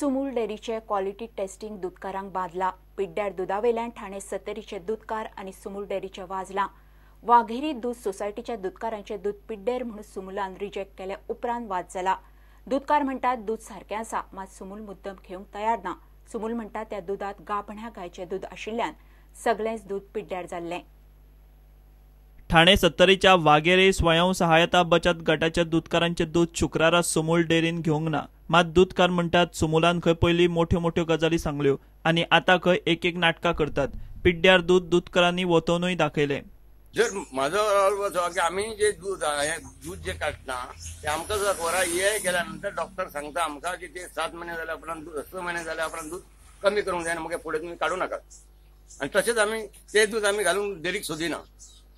Sumul डेअरीचे quality testing दुदकारांक बादला. पिड्ड्यार दुदावेल्यान ठाणे सत्तरीचे दुदकार आनी सुमूल डेअरीचे वाजलां. वाघेरी दूद सोसायटीच्या दुदकारांचे दूद पिड्डेर म्हणून सुमुलान रिजेक्ट केल्या उपरांत वाद जाला. दुदकार म्हणटात दूद सारकें आसा, मात सुमूल मुद्दम घेवंक तयार ना. सुमूल म्हणटा त्या दुदांत गाभण्या गायचें दूद आशिल्ल्यान सगळेंच दूद पिड्ड्यार जाल्लें. ठाणे सत्तरीच्या वाघेरी स्वयं सहायता बचत गटाच्या दुदकारांचे दूद शुक्रारा सुमूल डेअरीन घेवंक ना. मात दुदकार म्हणटात सुमुलान खंय पयलीं मोठ्यो मोठ्यो गजाली सांगल्यो आनी आतां खंय एक एक नाटकां करतात. पिड्ड्यार दूद दुदकारांनी वतोवनूय दाखयलें. जर म्हाजो असो की आमी जे दूद दूद जे काडटा ते आमकां सुद्दां खबर आहा. ए केल्या नंतर डॉक्टर सांगता आमकां की ते 7 म्हयने जाल्या उपरांत दूद 6 म्हयने जाल्या उपरांत दूद कमी करूंक जाय आनी मागीर फुडें तुमी काडूं नाकात. आनी तशेंच आमी ते दूद आमी घालून डेरीक सोदिना,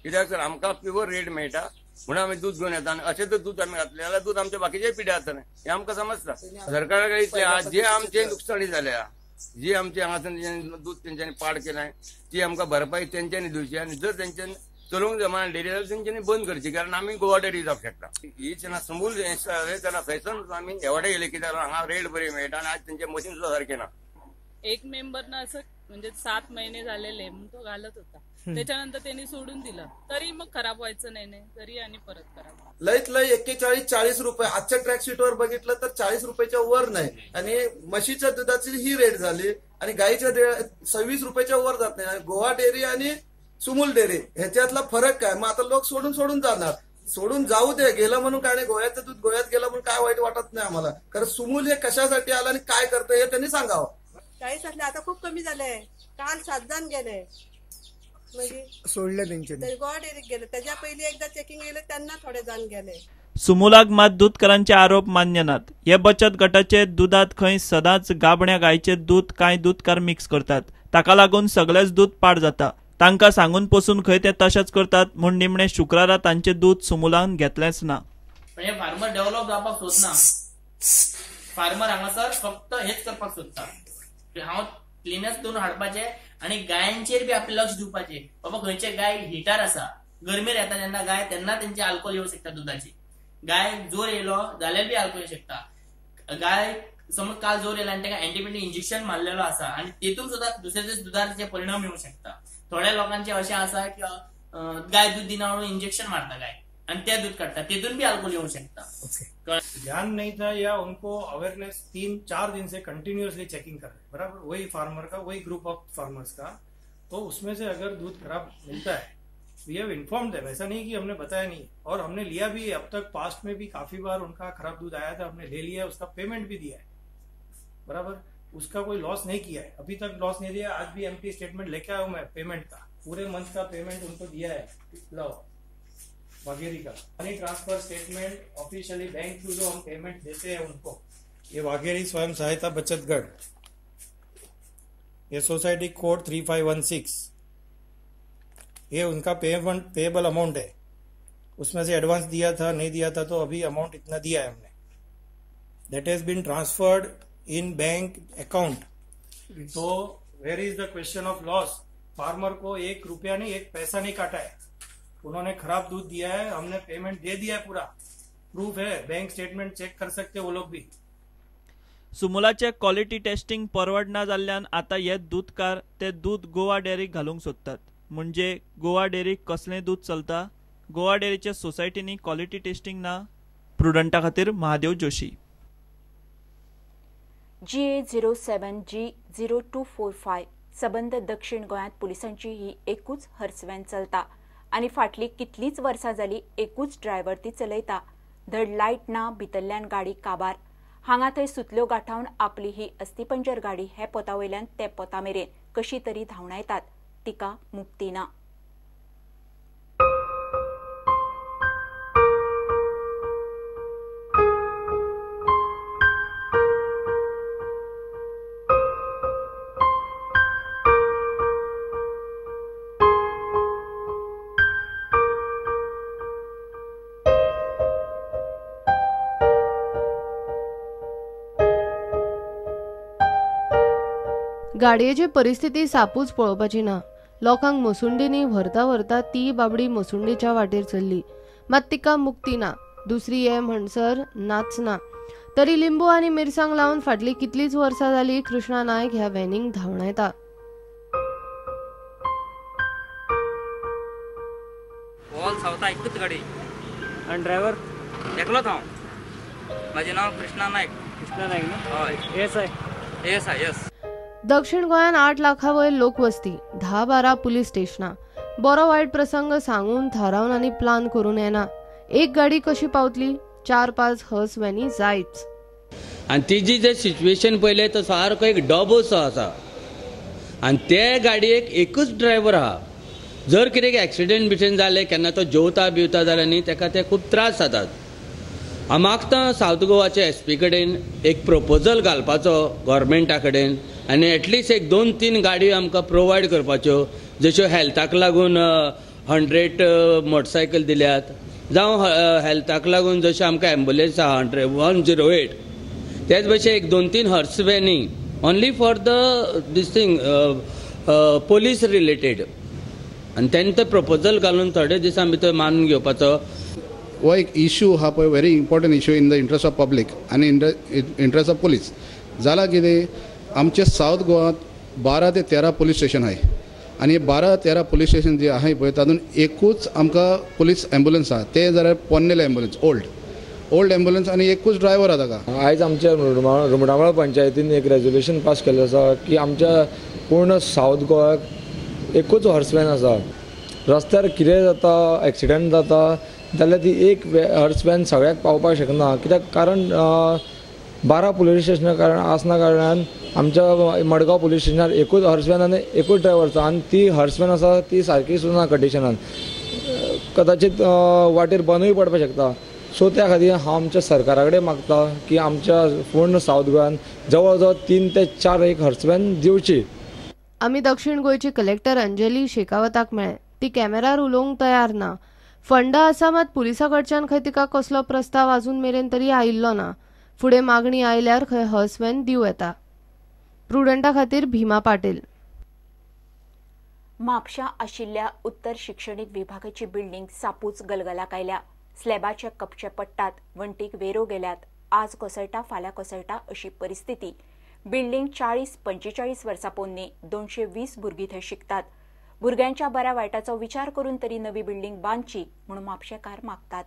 कित्याक तर आमकां प्युअर रेट मेळटा म्हणून आमी दूद घेवन येता. आनी अशें जर दूद आमी घातलें जाल्यार दूद आमचें बाकीचेय पिड्यार जातलें हें आमकां समजता. सरकारा कडेन इतलें जे आमचे लुकसाणी जाल्या, जी आमचे हांगासर दूद तेंच्यांनी पाड केलें ती आमकां भरपाई तेंच्यांनी दिवची आनी जर तेंच्यांनी चलोवंक जमाना डेअरी जाल्यार तेंच्यांनी बंद करची, कारण आमी गोवा डेअरी जावंक शकता. ही जेन्ना सुमूल तेन्ना थंयसून आमी हेवाटे गेले कित्याक हांगा रेट बरी मेळटा आनी आज तेंचें मशीन सुद्दां सारकें ना. एक मेंबर ना असं म्हणजे 7 महिने झालेले म्हणून तो घालत होता, त्याच्यानंतर त्यांनी सोडून दिलं तरी मग खराब व्हायचं नाही नाही तरी आणि परत खराब. लईत लई 41-40 रुपये आजच्या ट्रॅक शीटवर बघितलं तर 40 रुपयाच्या वर नाही. आणि म्हशीच्या दुधाची ही रेट झाली आणि गाईच्या 26 रुपयाच्या वर जात नाही. आणि गोवा डेअरी आणि सुमूल डेअरी ह्याच्यातला फरक काय? मग आता लोक सोडून सोडून जाणार. सोडून जाऊ दे, गेलं म्हणून काय नाही. गोव्याचं दूध गोव्यात गेलं म्हणून काय वाईट वाटत नाही आम्हाला. कारण सुमूल हे कशासाठी आलं आणि काय करतं हे त्यांनी सांगावं. 40 असले आता खूप कमी झाले. काल 7 जण गेले सोडले त्यांचे, गोवा डेअरीत गेले. त्याच्या पहिले एकदा चेकिंग गेले त्यांना थोडे जण गेले. सुमुलाक मात दुदकारांचे आरोप मान्य नात. हे बचत गटाचे दुदात खंय सदांच गाभण्या गायचे दूद कांय दुदकार मिक्स करतात, ताका लागून सगळेच दूद पाड जाता. तांकां सांगून पसून खंय ते तशेंच करतात म्हूण निमणे शुक्रारा तांचे दूद सुमुलान घेतलेंच ना. हे फार्मर डेव्हलप जावपाक सोदना. फार्मर हांगासर फक्त हेच करपाक सोदता, हांव क्लिनस करून हाडपाचे आनी गायांचेर बी आपलें लक्ष दिवपाचें. बाबा खंयचे गाय हिटार आसा, गरमेर येता जेन्ना गाय तेन्ना तेंचे आल्कोहोल येवंक शकता दुदाची. गाय जोर येयलो जाल्यार बी आल्कोहोल येवंक शकता. गाय समज काल जोर येयला आनी ताका एंटीबायोटीक इंजेक्शन मारलेलो आसा आनी तेतून सुद्दां दुसऱ्या दीस दुदार तेचे परिणाम येवंक शकता. थोड्या लोकांचे अशें आसा की गाय दूध दिना म्हणून इंजेक्शन मारता गाय आनी ते दूध काडटा, तेतून बी अल्कोहोल येवंक शकता. ध्यान नहीं था या उनको अवेयरनेस 3-4 दिन से कंटिन्यूअसली चेकिंग कर रहे हैं, बराबर वही फार्मर का, वही ग्रुप ऑफ फार्मर्स का, तो उसमें से अगर दूध खराब मिलता है we have informed them. ऐसा नहीं कि हमने बताया नहीं, और हमने लिया भी. अब तक पास्ट में भी काफी बार उनका खराब दूध आया था, हमने ले लिया, उसका पेमेंट भी दिया है, बराबर उसका कोई लॉस नहीं किया है, अभी तक लॉस नहीं दिया. आज भी एमपी स्टेटमेंट लेके आया हूं मैं पेमेंट का, पूरे मंथ का पेमेंट उनको दिया है. लाओ वाघेरी का money transfer statement officially bank through जो हम पेमेंट देते हैं उनको. ये वाघेरी स्वयं सहायता बचत गट, ये सोसाइटी कोड 3516, ये उनका पेमेंट पेएबल अमाउंट है. उसमें से एडवांस दिया था नहीं दिया था तो अभी अमाउंट इतना दिया है हमने. That has been transferred in bank account. तो where is the question of loss? Farmer को 1 रुपया नहीं, 1 पैसा नहीं काटा है. उन्होंने खराब दूध दिया है, हमने पेमेंट दे दिया है, पूरा प्रूफ है, बैंक स्टेटमेंट चेक कर सकते वो लोग भी. सुमुलाचे क्वॉलिटी टेस्टिंग परवडना जाल्ल्यान आतां हे दूदकार ते दूद गोवा डेअरीक घालूंक सोदतात. म्हणजे गोवा डेअरीक कसलें दूद चलता? गोवा डेअरीच्या सोसायटींनी क्वॉलिटी टेस्टिंग ना. प्रुडंटा खातीर Mahadev Joshi. GA 07 G 0245 सबंद दक्षिण गोंयांत पुलिसांची ही एकूच हर्सव्हॅन चलता आनी फाटली कितलींच वर्सां जाली एकूच ड्रायव्हर ती चलयता. धड लायट ना, भितरल्यान गाडी काबार. हांगा थंय सुतल्यो गांठावन आपली ही अस्थिपंजर गाडी हे पोता वयल्यान ते पोता मेरेन कशी तरी धांवडायतात, तिका मुक्ती ना. गाडयेची परिस्थिती सापूच पळोवपाची ना. लोकांक मसुंडींनी व्हरता व्हरता ती बाबडी मसुंडीच्या वाटेर चल्ली, मात तिका मुक्ती ना. दुसरी ये म्हणसर नाच ना. तरी लिंबू आनी मिरसांग लावन फाटली कितलीच वर्सां जाली कृष्णा नायक ह्या व्हॅनीक धांवणायता. ऑल सावथा एकूच गाडी आनी ड्रायव्हर एकलोच हांव. म्हाजें नांव कृष्णा नायक. कृष्णा नायक न्हू? हय. S I. S I yes. दक्षिण गोंयांत 8 लाखां वयर लोकवस्ती, 10-12 पुलीस स्टेशनां. बरो वायट प्रसंग सांगून थारावन आनी प्लान करून येना. एक गाडी कशी पावतली? 4-5 हर्स व्हॅनी जायच. आनी तिजी जे सिच्युएशन पळयलें तो सारको एक डबो सो आसा आनी ते गाडयेक एकूच ड्रायव्हर आहा. जर कितें एक्सिडेंट बिक्सिडेंट जालें केन्ना तो जेवता बिवता जाल्यार न्ही तेका ते खूब त्रास जातात. हांव मागता सावथ गोवाचे एस पी कडेन एक प्रपोजल घालपाचो गव्हर्मेंटा कडेन आनी एटलिस्ट एक 2-3 गाडयो आमकां प्रोवायड करपाच्यो, जश्यो हेल्थाक लागून 100 मोटरसायकल दिल्यात, जावं हेल्थाक लागून जशें आमकां एम्बुलन्स आहा 108, तेच भशेन एक 2-3 hers व्हॅनी only for the this thing police related. आनी तेणें तें प्रपोजल घालून थोडे दिसां भितर मानून घेवपाचो. हो एक इशू आहा पळय, very important issue in the interest of public आनी इंट्रस्ट ऑफ पुलीस. जाला कितें, आमचे सावथ गोवात 12 ते 13 पुलीस स्टेशन आहाय आनी 12-13 पुलीस स्टेशन जे आहाय पळय तातूंत एकूच आमकां पुलीस एम्बुलन्स आहा, ते जाल्यार पोन्नेले एम्बुलन्स, ओल्ड एम्बुलन्स आनी एकूच ड्रायव्हर आहा ताका. आयज आमच्या रुमडामळ पंचायतीन एक रेजोल्युशन पास केल्लें आसा की आमच्या पूर्ण सावथ गोवाक एकूच हॉर्स व्हॅन आसा. रस्त्यार कितें जाता, एक्सिडंट जाता जाल्यार ती एक हर्स व्हॅन सगळ्याक पावपाक शकना. कित्याक कारण 12 पुलीस स्टेशनां कारण आसना कारणान आमच्या मडगांव पुलीस स्टेशनार एकूच हर्स व्हॅन आनी एकूच ड्रायव्हर आसा आनी ती हर्स व्हॅन आसा ती सारकी सुद्दां ना कंडिशनान, कदाचीत वाटेर बंदूय पडपाक शकता. सो त्या खातीर हांव आमच्या सरकारा कडेन मागता की आमच्या पूर्ण सावथ गोव्यान जवळ जवळ 3 ते 4 एक हर्स व्हॅन दिवची. आमी दक्षिण गोंयची कलेक्टर अंजली शेखावताक मेळ्ळे. ती कॅमेरार उलोवंक तयार ना. फंडा आसा मात पुलिसा कडच्यान खंय तिका कसलो प्रस्ताव अजून मेरेन तरी आयिल्लो ना. फुडें मागणी आयल्यार खंय हर्स व्हॅन दिवं येता. प्रुडंटा खातीर भीमा पाटील. म्हापशां आशिल्ल्या उत्तर शिक्षणीक विभागाची बिल्डिंग सापूच गलगलाक आयल्या. स्लॅबाचे कपचे पडटात, वण्टीक वेरो गेल्यात. आज कोसळटा फाल्यां कोसळटा अशी परिस्थिती. बिल्डिंग 40-45 वर्सां पोन्नी. 220 भुरगीं थंय शिकतात. भुरग्यांच्या बऱ्या वायटाचो विचार करून तरी नवी बिल्डिंग बांदची म्हणून म्हापशेकार मागतात.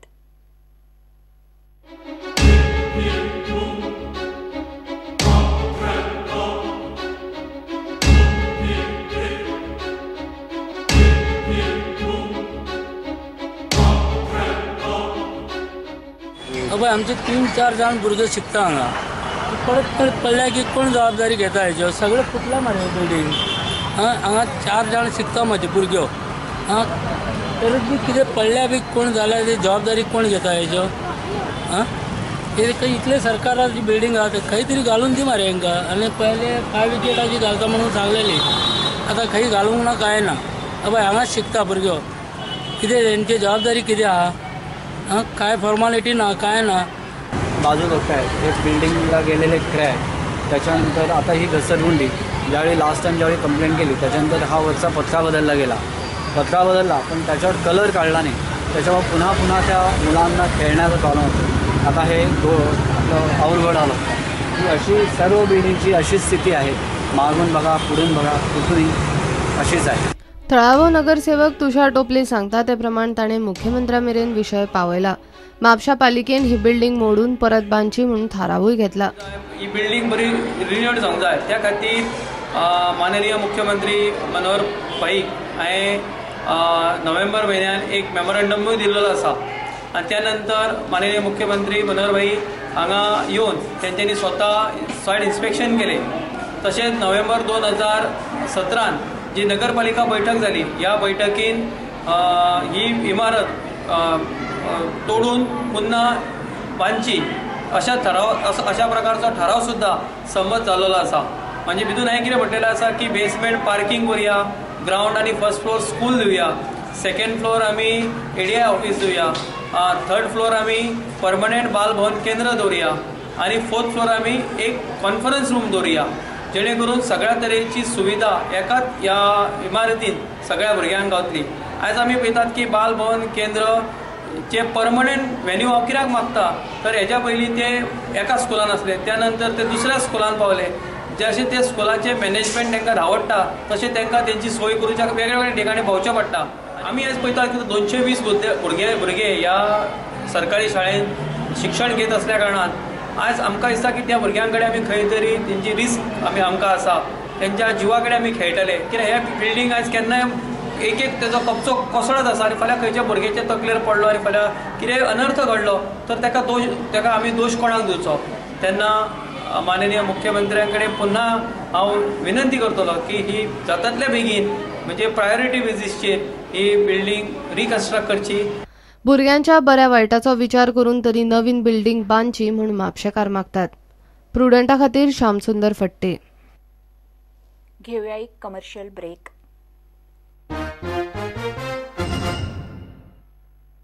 अबय आमचे 3-4 जाण भुरगे शिकता हांगा, परत परत पडल्या की कोण जबाबदारी घेता हेच्यो? सगळें फुटलां मरे बिल्डींग. हांगा 4 जाण शिकता म्हाजे भुरग्यो, आं परत बी कितें पडल्या बी कोण जाल्यार ती जबाबदारी कोण घेता हेच्यो? आं कितें इतलें सरकाराची बिल्डींग आहा ते खंय तरी घालून दी मरे हांकां. आनी पयले 5 विकेटाची घालता म्हणून सांगलेली, आतां खंय घालूंक ना कांय ना. अबय हांगाच शिकता भुरग्यो, कितें हेंची जबाबदारी कितें आहा? हां काय फॉर्मालिटी ना काय ना. बाजू बघताय एक बिल्डिंगला गेलेले क्रॅक, त्याच्यानंतर आता ही घसरगुंडी. ज्यावेळी लास्ट टाईम ज्यावेळी कंप्लेंट केली त्याच्यानंतर हा वरचा पत्रा बदलला गेला, पत्रा बदलला पण त्याच्यावर कलर काढला नाही, त्याच्यामुळे पुन्हा पुन्हा त्या मुलांना खेळण्याचा प्रॉब्लेम होतो. आता हे आपलं अवघड आलं. ही अशी सर्व बिल्डिंगची अशीच स्थिती आहे, मागून बघा पुढून बघा कुठूनही अशीच आहे. थळावो नगरसेवक तुषार टोपले सांगता ते प्रमाण ताणें मुख्यमंत्र्या मेरेन विशय पावयला. म्हापशा पालिकेन ही बिल्डिंग मोडून परत बांदची म्हणून थारावूय घेतला. ही बिल्डिंग बरी रिन्यूड जावंक जाय त्या खातीर माननीय मुख्यमंत्री मनोहर पाईक हांवें नोव्हेंबर म्हयन्यान एक मेमोरंडमूय दिल्लो आसा आनी त्या नंतर माननीय मुख्यमंत्री मनोहर भाई हांगा येवन तेंच्यांनी स्वता सायट इन्स्पेक्शन केलें. तशेंच नोव्हेंबर 2017 जी नगरपालिका बैठक जाली ह्या बैठकीन ही इमारत तोडून पुन्हा बांदची अशा ठराव अशा प्रकारचो ठराव सुद्दां संमत जाल्लो आसा. म्हणजे भितून हांवें कितें म्हटलेलें आसा की बेसमेंट पार्किंग करुया, ग्रावंड आनी फर्स्ट फ्लोर स्कूल दिवया, सेकंड फ्लोर आमी एडीआय ऑफिस दिवया, थर्ड फ्लोर आमी परमनंट बाल भवन केंद्र दवरुया आनी फोर्थ फ्लोर आमी एक कॉन्फरन्स रूम दवरुया, जेणे करून सगळ्या तरेची सुविधा एकाच ह्या इमारतीन सगळ्या भुरग्यांक गावतली. आयज आमी पळयतात की बाल भवन केंद्र जे परमनंट व्हेन्यू हांव कित्याक मागता तर हेज्या पयलीं ते एका स्कुलान आसले, त्या नंतर ते दुसऱ्या स्कुलान पावले. जशें ते स्कुलाचें मॅनेजमेंट तांकां धांवडटा तशें तांकां तेंची सोय करूच्या वेगळ्या वेगळ्या ठिकाणी भोंवचें पडटा. आमी आयज पळयता की 220 भुरगे ह्या सरकारी शाळेंत शिक्षण घेत असल्या कारणान आज आमकां दिसता की त्या भुरग्यां कडेन आमी खंय तरी तेंची रिस्क आमी आमकां आसा, तेंच्या जिवा कडेन आमी खेळटले. कित्याक हे बिल्डींग आयज केन्नाय एक एक तेजो कपचो कोसळत आसा आनी फाल्यां खंयच्या भुरग्याच्या तकलेर पडलो आनी फाल्यां कितें अनर्थ घडलो तर ताका दोश, ताका आमी दोश कोणाक दिवचो. तेन्ना माननीय मुख्यमंत्र्यां कडेन पुन्हा हांव विनंती करतलो की ही जातातल्या बेगीन म्हणजे प्रायोरिटी बेजीसचेर ही बिल्डींग रिकन्स्ट्रक्ट करची. भुरग्यांच्या बऱ्या वायटाचो विचार करून तरी नवीन बिल्डींग बांदची म्हूण म्हापशेकार मागतात. प्रुडंटा खातीर श्यामसुंदर फट्टे. घेवया एक कमर्शियल ब्रेक.